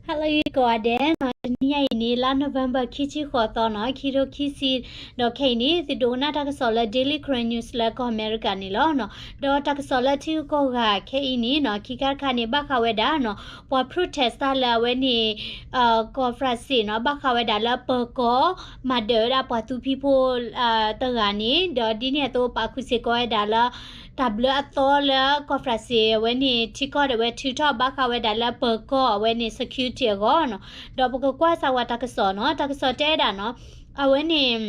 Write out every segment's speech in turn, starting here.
Hello ကိးဂၤဒဲးနီၤ, တနံၤညါအံၤန့ၣ် လါ November ခံဆံဃိးသီနီၤ, ခံထိခံဆံ, ဒီးခဲအံၤန့ၣ် သုဒိကနၣ်တၢ်ကစီၣ်လၢ Daily Karen News လၢကီၢ်အမဲရကၤန့ၣ်လီၤနီၤ. ဒီးတၢ်ကစီၣ်လၢထံဂုၤကီၢ်ဂၤခဲအံၤန့ၣ်နီၤ, ခံခါတခါန့ၣ် ဘၣ်ဃးဝဲဒၣ်နီၤ, ပှၤ protest တၢ်လၢအဝဲန့ၣ် ကီၢ်ဖရၣ်စ့ၣ်နီၤ, ဘၣ်ဃးဝဲဒၣ်လၢပၢၤကီၢ် မၤဒၢၣ်ဝဲဒၣ်ပှၤသူဖံးဖိ တဂၤန့ၣ်, ဒီးဒ်န့ၣ်အသိးပာ်ဃုာ်စ့ၢ်ကီးဝဲဒၣ်လၢ တၢ်ဘျၢအသီလၢကီၢ်ဖရၣ်စ့ၣ်အဝဲန့ၣ် ထံကီၢ်ဒီးဝဲထုးထီၣ်ဘၣ်ဃးဝဲဒၣ်လၢပၢၤကီၢ်အဝဲန့ၣ် security အဂီၢ်နီၤ. ဒီးပကကွၢ်စၢၤဝဲတၢ်ကစီၣ်နီၤ, တၢ်ကစီၣ်တဲဝဲဒၣ်နီၤ, အဝဲန့ၣ်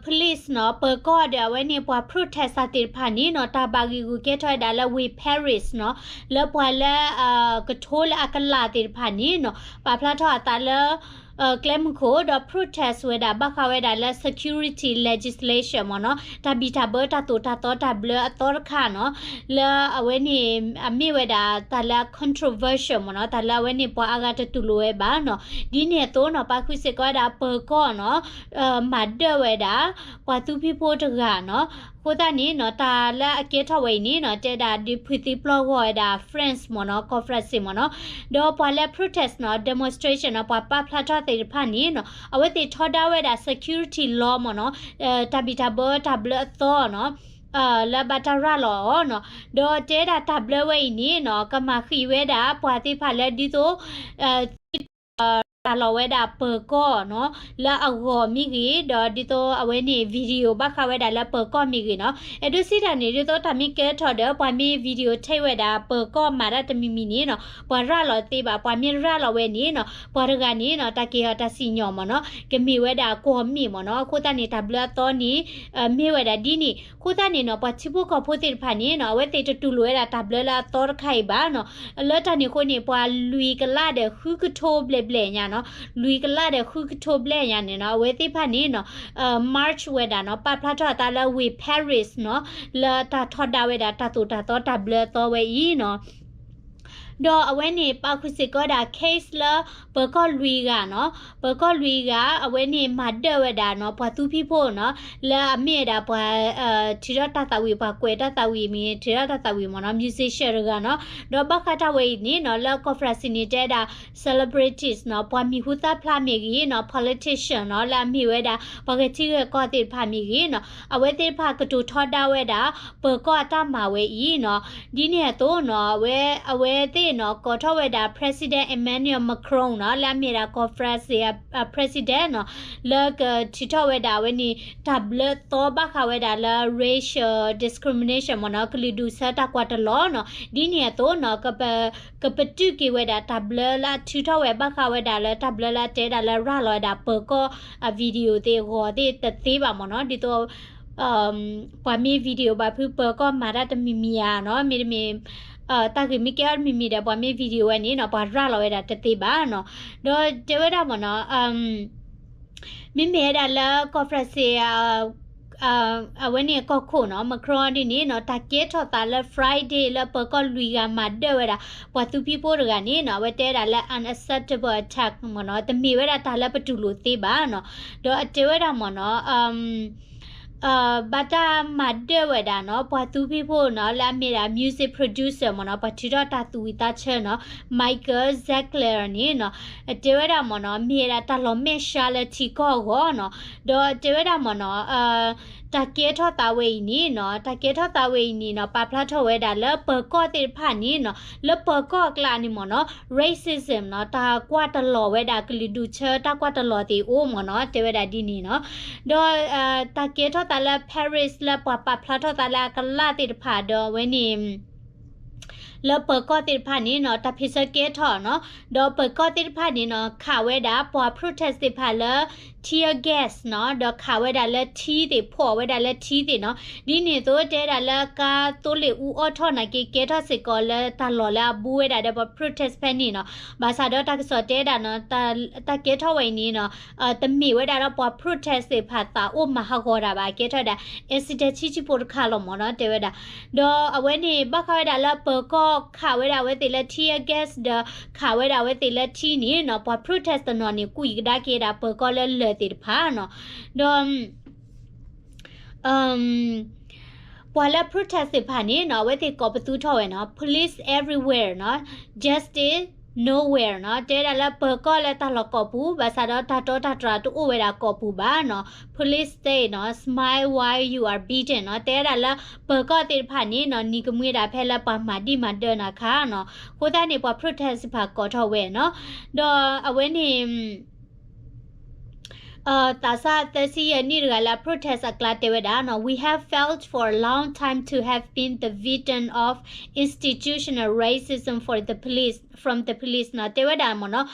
police နီၤ, ပၢၤကီၢ်ဒီးအဝဲန့ၣ် ပှၤ protest သ့ၣ်တဖၣ်န့ၣ်နီၤ, တၢ်ဘၣ်ဂံာ်ဂူာ်ကဲထီၣ်ဝဲဒၣ်လၢ ဝ့ၢ် Paris နီၤ, လၢပှၤလၢ ကထိလၢအကလးသ့ၣ်တဖၣ်န့ၣ်နီၤ, ပာ်ဖျါထီၣ်အသးလၢ ကျဲမုၢ်ခိၣ် ဒီး protest ဝဲဒၣ် ဘၣ်ဃးဝဲဒၣ်လၢ security legislation မ့ၢ်နီၤ, တၢ်ဘံၣ်တၢ်ဘၢတၢ်သိၣ်တၢ်သီတၢ်ဘျၢအသီတခါနီၤ, လၢအဝဲန့ၣ် အမ့ၢ်ဝဲဒၣ်တၢ်လၢ controversial မ့ၢ်နီၤ, တၢ်လၢအဝဲန့ၣ် ပှၤအါဂၤတတူၢ်လိာ်ဝဲဘၣ်နီၤ. ဒ်န့ၣ်အသိးနီၤ, ပာ်ဃုာ်စ့ၢ်ကီးဝဲဒၣ်ပၢၤကီၢ်နီၤ, မၤဒၢၣ်ဝဲဒၣ် ပှၤသူဖံးဖိတဂၤနီၤ. အဃိသတးန့ၣ်နီၤ, တၢ်လၢအကဲထီၣ်ဝဲအံၤန့ၣ်နီၤ, တဲဒၣ်ဒုးဖုးသံပျီၢ်ဂီၢ်ဝဲဒၣ် France မ့ၢ်နီၤ, ကီၢ်ဖရၣ်စ့ၣ်မ့ၢ်နီၤ. ဒီးပှၤလၢ protest နီၤ, demonstration နီၤ, ပှၤပာ်ဖျါထီၣ်သ့ၣ်တဖၣ်န့ၣ်နီၤ, အဝဲသ့ၣ်ထီဒါဝဲဒၣ် security law မ့ၢ်နီၤ, တၢ်ဘံၣ်တၢ်ဘၢတၢ်ဘျၢအသီနီၤ, လၢဘၣ်တၢ်ရၤလီၤအီၤနီၤ. ဒီးတဲဒၣ်တၢ်ဘျၢဝဲအံၤန့ၣ်နီၤ, ကမၤဃံးဝဲဒၣ်ပှၤသ့ၣ်တဖၣ်လၢဒ်သိး သု ရၤလီၤဝဲဒၣ်ပၢၤကီၢ်နီၤ, လၢအဂီၢ်မ့ၢ်ဂ့ၤ, ဒီးဒ်သိးအဝဲန့ၣ် video ဘၣ်ဃးဝဲဒၣ်လၢပၢၤကီၢ်မ့ၢ်ဂ့ၤနီၤ. အဲၣ်ဒိးစံးတၢ်န့ၣ် ဒ်သိးတၢ်မ့ၢ်ကဲထီၣ်ဒီး ပှၤမ့ၢ် video take ဝဲဒၣ်ပၢၤကီၢ်မၤတၢ်တမံၤမံၤန့ၣ်နီၤ, ပှၤရၤလီၤသ့ဘၣ်, ပှၤမ့ၢ်ရၤလီၤဝဲန့ၣ်နီၤ, ပှၤတဂၤန့ၣ်နီၤ, တၢ်က့ၤဟီတၢ်စံၣ်ညီၣ်မ့ၢ်နီၤ, ကမ့ၢ်ဝဲဒၣ်ကွီၢ်မ့ၣ်မ့ၢ်နီၤ. အဃိသတးန့ၣ် တၢ်ဘျၢအသီန့ၣ် မ့ၢ်ဝဲဒၣ်ဒ်န့ၣ်. အဃိသတးန့ၣ်နီၤ, ပှၤထံဖိကီၢ်ဖိသ့ၣ်တဖၣ်န့ၣ်နီၤ, အဝဲသ့ၣ်တတူၢ်လိာ်ဝဲဒၣ်တၢ်ဘျၢလၢအသီတခါအံၤဘၣ်နီၤ. လၢတၢ်န့ၣ်အဃိန့ၣ် ပှၤလွံၢ်ကလးဒီးဃုကထိဘျဲၣ်ဘျဲၣ်ညါနီၤ, လွံၢ်ကလးဒီးဃုကထိဘျဲၣ်ညါန့ၣ်နီၤ, အဝဲသ့ၣ်တဖၣ်န့ၣ်နီၤ, march ဝဲဒၣ်နီၤ, ပာ်ဖျါထီၣ်အသးလၢဝ့ၢ် Paris နီၤ, လၢတၢ်ထီဒါဝဲဒၣ်တၢ်သိၣ်တၢ်သီတၢ်ဘျၢအသီဝဲအံၤနီၤ. ဒီးအဝဲန့ၣ် ပာ်ဃုာ်စ့ၢ်ကီးဝဲဒၣ် case လၢပၢၤကီၢ်လွံၢ်ဂၤနီၤ, ပၢၤကီၢ်လွံၢ်ဂၤ အဝဲန့ၣ်မၤဒၢၣ်ဝဲဒၣ်နီၤ, ပှၤသူဖံးဖိနီၤ, လၢအမ့ၢ်ဝဲဒၣ်ပှၤ ထုးထီၣ်တၢ်သးဝံၣ်, ပှၤကွဲးတၢ်သးဝံၣ်မ့ၢ် ထုးထီၣ်တၢ်သးဝံၣ်မ့ၢ်နီၤ, musician တဂၤနီၤ. ဒီးဘၣ်ဃးတၢ်ဝဲအံၤန့ၣ်နီၤ, လၢကီၢ်ဖရၣ်စ့ၣ်န့ၣ် တဲဝဲဒၣ် celebrities နီၤ, ပှၤမံၤဟူသၣ်ဖျါမ့ၢ်ဂ့ၤနီၤ, politician နီၤ, လၢအမ့ၢ်ဝဲဒၣ် ပှၤဂဲၤထံဂဲၤကီၢ်သ့ၣ်တဖၣ်မ့ၢ်ဂ့ၤနီၤ, အဝဲသ့ၣ်တဖၣ်ကတိၤထီဒါဝဲဒၣ် ပၢၤကီၢ်အတၢ်မၤဝဲအံၤနီၤ. ဒ်န့ၣ်အသိးနီၤ, အဝဲ အဝဲသ့ၣ်နီၤ ကိးထီၣ်ဝဲဒၣ် President Emmanuel Macron နီၤ, လၢအမ့ၢ်ဒၣ်ကီၢ်ဖရၣ်စ့ၣ်အ president နီၤ, လၢကထုးထီၣ်ဝဲဒၣ်အဝဲန့ၣ် တၢ်ဘျၢသီဘၣ်ဃးဝဲဒၣ်လၢ racial discrimination မ့ၢ်နီၤ, ကလုာ်ဒူၣ်ဆၢတၢ်ကွၢ်တလီၤနီၤ. ဒ်န့ၣ်အသိးနီၤ, ကပ ကပတုာ်က့ၤဝဲဒၣ်တၢ်ဘျၢလၢအထုးထီၣ်ဝဲ ဘၣ်ဃးဝဲဒၣ်လၢတၢ်ဘျၢလၢအတဲဒၣ်လၢရၤလီၤဝဲဒၣ်ပၢၤကီၢ်အ video သ့ၣ်အဂီၢ်သ့ၣ်တသ့ဘၣ်မ့ၢ်နီၤ, ဒ်သိး ပှၤမ့ၢ် video ဘၣ်ဖုးပၢၤကီၢ်မၤတၢ်တမံၤမံၤဧါနီၤ, မ့တမ့ၢ် တၢ်ဂ့ၢ်မ့ၢ်ကဲအီၤတမံၤမံၤဒီး ပှၤမ့ၢ် video ဝဲန့ၣ်နီၤ, ပှၤရၤလီၤဝဲဒၣ်တသ့ဘၣ်နီၤ. ဒီးတဲဝဲဒၣ်မ့ၢ်နီၤ, မ့မ့ၢ်ဝဲဒၣ်လၢကီၢ်ဖရၣ်စ့ၣ် အဝဲန့ၣ်ကီၢ်ခိၣ်နီၤ, Macron ဒ်န့ၣ်နီၤ, တၢ်ကဲထီၣ်သးလၢ Friday လၢပၢၤကီၢ်လွံၢ်ဂၤမၤဒၢၣ်ဝဲဒၣ် ပှၤသူဖံးဖိတဂၤန့ၣ်နီၤ, အဝဲတဲဝဲဒၣ်လၢ unacceptable attack မ့ၢ်နီၤ, တမ့ၢ်ဝဲဒၣ်တၢ်လၢပတူၢ်လိာ်သ့ဘၣ်နီၤ. ဒီးအတဲဝဲဒၣ်မ့ၢ်နီၤ, ဘၣ်တၢ်မၤဒၢၣ်ဝဲဒၣ်နီၤ, ပှၤသူဖံးဖိနီၤ, လၢအမ့ၢ်ဒၣ် music producer မ့ၢ်နီၤ, ပှၤထုးထီၣ်တၢ်သူၣ်ဝံၣ်သးဆၢနီၤ, Michael Ziegler န့ၣ်နီၤ, တဲဝဲဒၣ်မ့ၢ်နီၤ, မ့ၢ်ဝဲဒၣ်တၢ်လီၤမဲာ်ဆှးလၢထံကီၢ်အဂီၢ်နီၤ. ဒီးတဲဝဲဒၣ်မ့ၢ်နီၤ, တၢ်ကဲထီၣ်သးဝဲအံၤန့ၣ်နီၤ, တၢ်ကဲထီၣ်သးဝဲအံၤန့ၣ်နီၤ, ပာ်ဖျါထီၣ်ဝဲဒၣ်လၢပၢၤကီၢ်သ့ၣ်တဖၣ်န့ၣ်နီၤ, လၢပၢၤကီၢ်အကျါန့ၣ်မ့ၢ်နီၤ, racism နီၤ, တၢ်ကွၢ်တလီၤဝဲဒၣ်ကလုာ်ဒူၣ်ဆၢ တၢ်ကွၢ်တလီၤသ့ၣ်အိၣ်မ့ၢ်နီၤ, တဲဝဲဒၣ်ဒ်န့ၣ်နီၤ. ဒီး တၢ်ကဲထီၣ်သးလၢ Paris လၢပှၤပာ်ဖျါထီၣ်သးလၢအကလးသ့ၣ်တဖၣ်ဒီးအဝဲန့ၣ် လၢပၢၤကီၢ်သ့ၣ်တဖၣ်န့ၣ်နီၤ, တၢ်ဖ့ၣ်ဆၢကဲထီၣ်နီၤ, ဒီးပၢၤကီၢ်သ့ၣ်တဖၣ်န့ၣ်နီၤ, ခးဝဲဒၣ်ပှၤ protest သ့ၣ်တဖၣ်လၢ tear gas နီၤ, ဒီးခးဝဲဒၣ်လၢထံသ့ၣ်, ဖီၣ်ဝဲဒၣ်လၢထံသ့ၣ်နီၤ. ဒ်န့ၣ်အသိးတဲဒၣ်လၢကါသိလ့ၣ်အူအီၣ်ထီၣ်နာ်က့ ကဲထီၣ်စ့ၢ်ကီးလၢတၢ်လီၢ်လၢအဘူးဝဲဒၣ်ဒီးပှၤ protest ဖဲန့ၣ်နီၤ. ဘၣ်ဆၣ်ဒီးတၢ်ကစီၣ်တဲဒၣ်နီၤ, တၢ်ကဲထီၣ်ဝဲအံၤန့ၣ်နီၤ, တမ့ၢ်ဝဲဒၣ်ဒီးပှၤ protest သ့ၣ်တဖၣ်သးအိၣ်မၤဟးဂီၤတၢ်ဘၣ်, ကဲထီၣ်ဝဲဒၣ် accident ဆံးဆံးဖိတခါလီၤမ့ၢ်နီၤ, တဲဝဲဒၣ်. ဒီးအဝဲန့ၣ် ဘၣ်ဃးဝဲဒၣ်လၢပၢၤကီၢ်ခးဝဲဒၣ်အဝဲသ့ၣ်လၢ tear gas ဒီးခးဝဲဒၣ်အဝဲသ့ၣ်လၢထံန့ၣ်နီၤ, ပှၤ protest တနီၤန့ၣ် ကွံာ်ကဒါက့ၤဒၣ်ပၢၤကီၢ်လၢလၢၢ်သ့ၣ်တဖၣ်နီၤ. ဒီး ပှၤလၢ protest သ့ၣ်တဖၣ်န့ၣ်နီၤ, အဝဲသ့ၣ်ကိးပသူထီၣ်ဝဲနီၤ, police everywhere နီၤ, justice nowhere နီၤ, တဲဝဲဒၣ်လၢပၢၤကီၢ်လၢတၢ်လီၢ်ကိးပူၤ ဘၣ်ဆၣ်ဒီးတၢ်တီတၢ်တြၢ်တအိၣ်ဝဲဒၣ်ကိးပူၤဘၣ်နီၤ. Police state နီၤ smile while you are beaten နီၤ, တဲဝဲဒၣ်လၢပၢၤကီၢ်သ့ၣ်တဖၣ်န့ၣ်နီၤ နံၤကမှံဒၣ်ဖဲလၢပှၤမၤဒံၣ်မၤဒၢနၤခါနီၤ. အဃိသတးန့ၣ် ပှၤ protest တဖၣ်ကိးထီၣ်ဝဲနီၤ, ဒီးအဝဲန့ၣ် သးစၢ်သၢဆံယဲၢ်နံၣ်တဂၤလၢအ protest အကျါတဲဝဲဒၣ်နီၤ, we have felt for a long time to have been the victim of institutional racism for the police, from the police နီၤ, တဲဝဲဒၣ်မ့ၢ်နီၤ,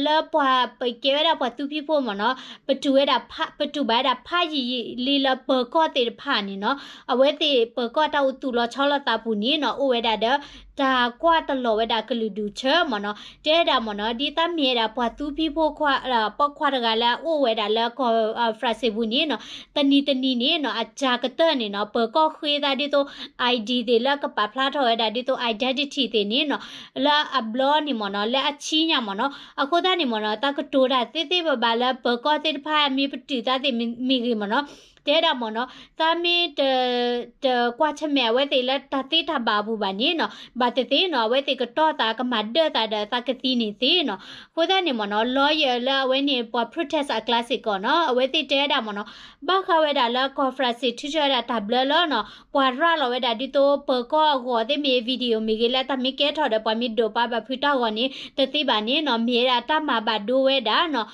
လၢပှၤပကဲဝဲဒၣ်ပှၤသူဖံးဖိမ့ၢ်နီၤ, ပတူၢ်ဝဲဒၣ်ဖး ပတူၢ်ဘၣ်ဝဲဒၣ်ဖးယံာ်ယံာ်လံလၢပၢၤကီၢ်သ့ၣ်တဖၣ်န့ၣ်နီၤ, အဝဲသ့ၣ်ပၢၤကီၢ်တၢ်အိၣ်သူၣ်လီၤဆီလီၤသးပူၤန့ၣ်နီၤ အိၣ်ဝဲဒၣ်ဒီး တၢ်ကွၢ်တလီၤဝဲဒၣ်ကလုာ်ဒူၣ်ဆၢမ့ၢ်နီၤ, တဲဒၣ်မ့ၢ်နီၤ, ဒ်သးမ့ၢ်ဝဲဒၣ်ပှၤသူဖံးဖိခွါ ပိာ်ခွါတဂၤလၢအအိၣ်ဝဲဒၣ်လၢကီၢ် France ပူၤန့ၣ်နီၤ, တနံၤတနံၤန့ၣ်နီၤ အစှၤကတၢၢ်န့ၣ်နီၤ ပၢၤကီၢ်ဃ့သးဒ်သိး ID သ့ၣ်လၢကပာ်ဖျါထီၣ်ဝဲဒၣ်ဒ်သိး identity သ့ၣ်န့ၣ်နီၤ, လၢအဘျီန့ၣ်မ့ၢ်နီၤ လၢအဆံညါမ့ၢ်နီၤ, အဃိသတးန့ၣ်မ့ၢ်နီၤ တၢ်ကတိၤတၢ်သ့သ့ဘၣ်ဘၣ်လၢပၢၤကီၢ်သ့ၣ်တဖၣ်မ့ၢ်ပတုာ်သးသ့ၣ်မ့ၢ်ဂ့ၤမ့ၢ်နီၤ, တဲဒၣ်မ့ၢ်နီၤ သးမ့ၢ် တကွၢ်ဆၢၣ်မဲာ်အဝဲသ့ၣ်လၢတၢ်သ့တၢ်ဘၣ်အပူၤဘၣ်န့ၣ်နီၤ, ဘၣ်သ့ၣ်သ့ၣ်နီၤ အဝဲသ့ၣ်ကတီၢ်သးကမၤဒၢၣ်သးဒီးသးကသံန့ၣ်သ့နီၤ, အဃိသတးန့ၣ်မ့ၢ်နီၤ lawyer လၢအဝဲန့ၣ် ပှၤ protest အကျါစ့ၢ်ကီးနီၤ အဝဲသ့ၣ်တဲဝဲဒၣ်မ့ၢ်နီၤ, ဘၣ်ဃးဝဲဒၣ်လၢကီၢ် France ထုးထီၣ်ဝဲဒၣ်တၢ်ဘျၢလၢနီၤ ပှၤရၤလီၤဝဲဒၣ်ဒ်သိးပၢၤကီၢ်အဂီၢ်သ့ၣ်မ့ၢ် video မ့ၢ်ဂ့ၤလၢတၢ်မ့ၢ်ကဲထီၣ်ဒီး ပှၤမ့ၢ်ဒိးပာ်ဘၣ်ဖုးတၢ်ဂီၤန့ၣ် တသ့ဘၣ်န့ၣ်နီၤ မ့ၢ်ဝဲဒၣ်တၢ်မၤဘၣ်ဒိဝဲဒၣ်နီၤ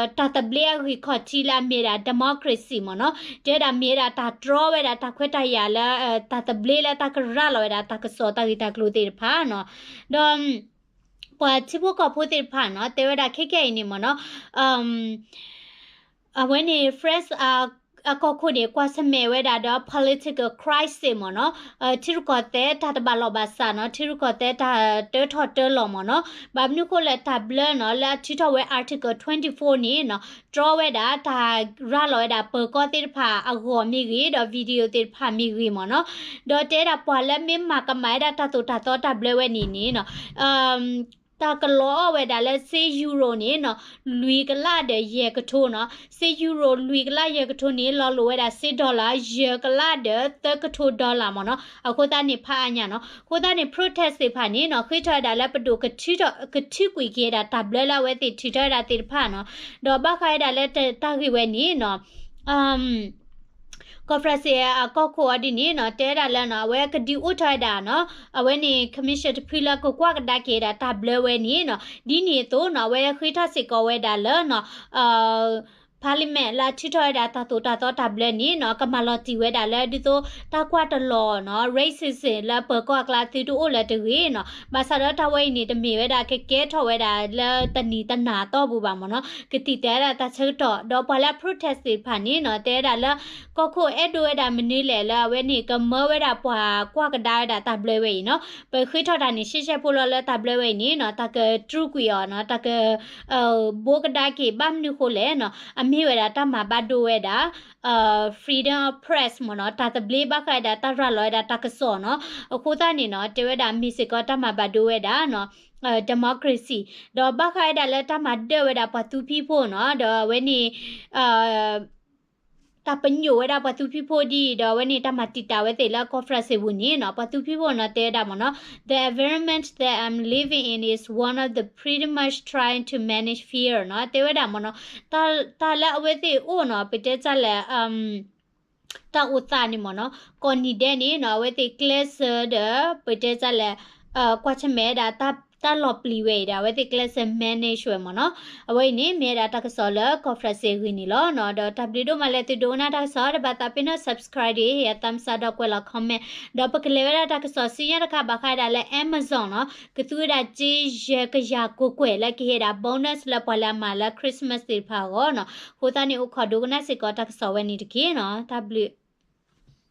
တၢ်သဘျ့အဂံၢ်ခီၣ်ထံးလၢအမ့ၢ်ဝဲဒၣ် democracy မ့ၢ်နီၤ, တဲဝဲဒၣ်မ့ၢ်ဝဲဒၣ်တၢ်တြီဝဲဒၣ်တၢ်ခွဲးတၢ်ယာ်လၢ တၢ်သဘျ့လၢတၢ်ကရၤလီၤဝဲဒၣ်တၢ်ကစီၣ်တၢ်ဂ့ၢ်တၢ်ကျိၤသ့ၣ်တဖၣ်နီၤ, ဒီး ပှၤထံဖိကီၢ်ဖိသ့ၣ်တဖၣ်နီၤ တဲဝဲဒၣ်ခဲကနံၣ်အံၤန့ၣ်မ့ၢ်နီၤ အဝဲန့ၣ် France အကီၢ်ခိၣ်န့ၣ် ကွၢ်ဆၢၣ်မဲာ်ဝဲဒၣ်ဒီး political crisis မ့ၢ်နီၤ, ထံရူၢ်ကီၢ်သဲးတၢ်တဘၣ်လီၢ်ဘၣ်စးနီၤ, ထံရူၢ်ကီၢ်သဲးတၢ်တၢထီၣ်တၢလီၤမ့ၢ်နီၤ, ဘၣ်မနုၤဃိလဲၣ်တၢ်ဘျၢနီၤ လၢအထုးထီၣ်ဝဲ article twenty-four န့ၣ်နီၤ, တြီဝဲဒၣ်တၢ်ရၤလီၤဝဲဒၣ်ပၢၤကီၢ်သ့ၣ်တဖၣ်အဂီၢ်မ့ၢ်ဂ့ၤ ဒီး video သ့ၣ်တဖၣ်မ့ၢ်ဂ့ၤမ့ၢ်နီၤ, ဒီးတဲဒၣ်ပှၤလၢမ့ၢ်မၤကမၣ်ဝဲဒၣ်တၢ်သိၣ်တၢ်သီတၢ်ဘျၢဝဲန့ၣ်န့ၣ်နီၤ တၢ်ကလီအီၣ်ဝဲဒၣ်လၢစ့ euro န့ၣ်နီၤ, လွံၢ်ကလးဒီးယဲၢ်ကထိနီၤ, စ့ euro လွံၢ်ကလးယဲၢ်ကထိန့ၣ် လီၤလိာ်ဝဲဒၣ်စ့ dollar ယဲၢ်ကလးဒီးသၢကထိ dollar မ့ၢ်နီၤ, အဃိသတးန့ၣ်ဖးအါညါနီၤ, အဃိသတးန့ၣ် protest သ့ၣ်တဖၣ်န့ၣ်နီၤ ဃ့ထီၣ်ဝဲဒၣ်လၢပဒိၣ်ကထုးထီၣ် ကထုးကွံာ်က့ၤဝဲဒၣ်တၢ်ဘျၢလၢအဝဲသ့ၣ်ထုးထီၣ်ဝဲဒၣ်သ့ၣ်တဖၣ်နီၤ, ဒီးဘၣ်ဃးဝဲဒၣ်လၢတၢ်ဂ့ၢ်ဝဲန့ၣ်နီၤ ကီၢ် France အကီၢ်ခိၣ်အီၤဒ်န့ၣ်နီၤ တဲဝဲဒၣ်လၢနီၤ အဝဲကဒုးအိၣ်ထီၣ်ဝဲဒၣ်နီၤ အဝဲန့ၣ် commission တဖုလၢကကွၢ်ကဒါက့ၤဝဲဒၣ်တၢ်ဘျၢဝဲန့ၣ်နီၤ ဒ်န့ၣ်အသိးနီၤ အဝဲဃ့ထီၣ်စ့ၢ်ကီးဝဲဒၣ်လၢနီၤ parliament လၢအထုးထီၣ်ဝဲဒၣ်တၢ်သိၣ်တၢ်သီတၢ်ဘျၢန့ၣ်နီၤ ကမၤလီၤတံၢ်ဝဲဒၣ်လၢဒ်သိးတၢ်ကွၢ်တလီၤနီၤ racism လၢပၢၤကီၢ်အကျါသုတအိၣ်လၢၤတဂ့ၤနီၤ, ဘၣ်ဆၣ်ဒီးတၢ်ဝဲအံၤန့ၣ် တမ့ၢ်ဝဲဒၣ်ကကဲထီၣ်ဝဲဒၣ်လၢတနံၤတနၤအတီၢ်ပူၤဘၣ်မ့ၢ်နီၤ, ကသံၣ်သရၣ်တၢ်ဆၢကတီၢ် ဒီးပှၤလၢအ protest သ့ၣ်တဖၣ်န့ၣ်နီၤ တဲဝဲဒၣ်လၢ ကီၢ်ခိၣ်အဲၣ်ဒိးဝဲဒၣ်မနုၤလဲၣ်လၢအဝဲန့ၣ် ကမၢဝဲဒၣ်ပှၤကွၢ်ကဒါဝဲဒၣ်တၢ်ဘျၢဝဲအံၤနီၤ, ပဃ့ထီၣ်တၢ်န့ၣ် ရှဲရှဲဖိလီၤလၢတၢ်ဘျၢဝဲအံၤန့ၣ်နီၤ တၢ်ကတြူကွံာ်အီၤနီၤ တၢ်က ဘိကဒါက့ၤ ဘၣ်မနုၤဃိလဲၣ်နီၤ အမ့ၢ်ဝဲဒၣ်တၢ်မၤဘၣ်ဒိဝဲဒၣ် freedom of press မ့ၢ်နီၤ တၢ်သဘျ့ဘၣ်ဃးဝဲဒၣ်တၢ်ရၤလီၤဝဲဒၣ်တၢ်ကစီၣ်နီၤ, အဃိသတးန့ၣ်နီၤ တဲဝဲဒၣ်မ့ၢ်စ့ၢ်ကီးတၢ်မၤဘၣ်ဒိဝဲဒၣ်နီၤ democracy ဒီးဘၣ်ဃးဝဲဒၣ်လၢတၢ်မၤဒၢၣ်ဝဲဒၣ်ပှၤသူဖံးဖိနီၤ ဒီးအဝဲန့ၣ် တၢ်ပညိၣ်ဝဲဒၣ်ပှၤသူဖံးဖိဒ်အံၤ ဒီးအဝဲန့ၣ်တၢ်မၤတံာ်တာ်ဝဲသ့ၣ်လၢကီၢ် France ပူၤန့ၣ်နီၤ ပှၤသူဖံးဖိနီၤ တဲဝဲဒၣ်မ့ၢ်နီၤ the environment that I'm living in is one of the pretty much trying to manage fear နီၤ တဲဝဲဒၣ်မ့ၢ်နီၤ တၢ်လၢအဝဲသ့ၣ်အိၣ်နီၤ ပတဲတၢ်လဲၣ် တၢ်အိၣ်သးန့ၣ်မ့ၢ်နီၤ ကိးနံၤဒဲးန့ၣ်နီၤ အဝဲသ့ၣ်ကျဲးစၢးဒီး ပတဲတၢ်လဲၣ် ကွၢ်ဆၢၣ်မဲာ်ဝဲဒၣ် တၢ်လီၤပျံၤဝဲအံၤဒီး အဝဲသ့ၣ်ကျဲးစၢး manage ဝဲမ့ၢ်နီၤ အဝဲအံၤန့ၣ် မ့ၢ်ဝဲဒၣ်တၢ်ကစီၣ်လၢကီၢ် France အဂ့ၢ်န့ၣ်လီၤနီၤ ဒီးတၢ်ဘျုးဒိၣ်မးလၢသုဒိကနၣ်တၢ်ကစီၣ် တဘၣ်သးပ့ၤနီၣ် subscribe ဒီး ဟ့ၣ်ယၤ thumbs up ဒီးကွဲးလီၤ comment ဒီးပကလဲၤဝဲဒၣ်တၢ်ကစီၣ်ဆူညါတခါ ဘၣ်ဃးဝဲဒၣ်လၢ Amazon နီၤ ကသူဝဲဒၣ်စ့ယဲၢ်ကယၤကိးကွဲၢ်လၢကဟ့ၣ်ဝဲဒၣ် bonus လၢပှၤလၢအမၤလၢ Christmas သ့ၣ်တဖၣ်အဂီၢ်နီၤ အဃိသတးန့ၣ် အိၣ်ခိးဒိကနၣ်စ့ၢ်ကီးတၢ်ကစီၣ်ဝဲန့ၣ်တက့ၢ်နီၤ တၢ်ဘျုး